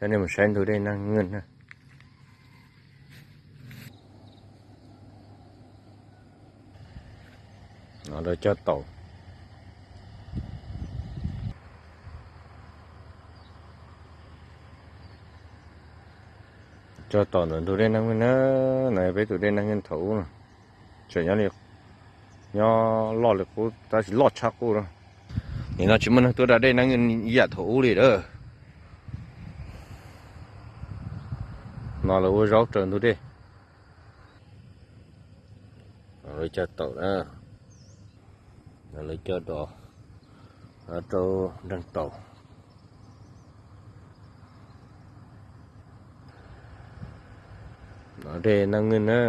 Coj nej mus saib ntug dej Naj Nwj na. Lawv cog taum, cog taum ntawm ntug dej Naj Nwj na. No yog peb tus dej Naj Nwj thaum ub no, tseem nyob li, nyob loj li qub tab sis loj tshaj qub na. Nim no tsis muaj neeg tuaj da dej Naj Nwj ib yam thaum ub li lawm. No lawv ua zaub raws ntug dej. Lawv cog taum na, lawv cog dos rau nreeg taum. No dej Naj Nwj na.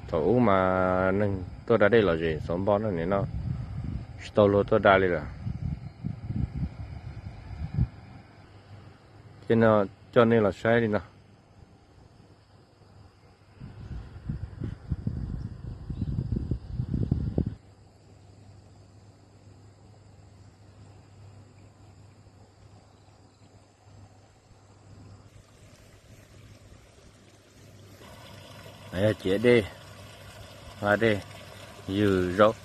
Thaum ub mas neeg tuaj da dej lom zem xov npog na, nim no tsis tau luag tuaj da li lawm. Ces no coj nej los saib li no. Yog ciav dej, ua dej, yws zaub,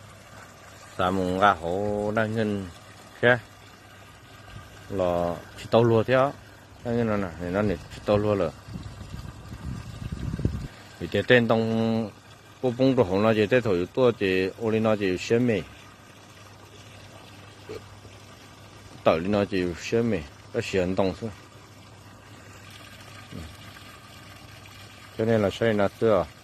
xav mus nqa hauv Naj Nwj thiab los tsis tau luag thiab. Naj Nwj no, nim no tsis tau luag lawm. Vim tias tej ntoo kuj poob rau hauv no ces tej thaum yus tuaj ces ua li no ces yus siab me. Tawm li no ces yus siab me, tab sis yog ntoo xwb. Coj nej los saib li no xwb os.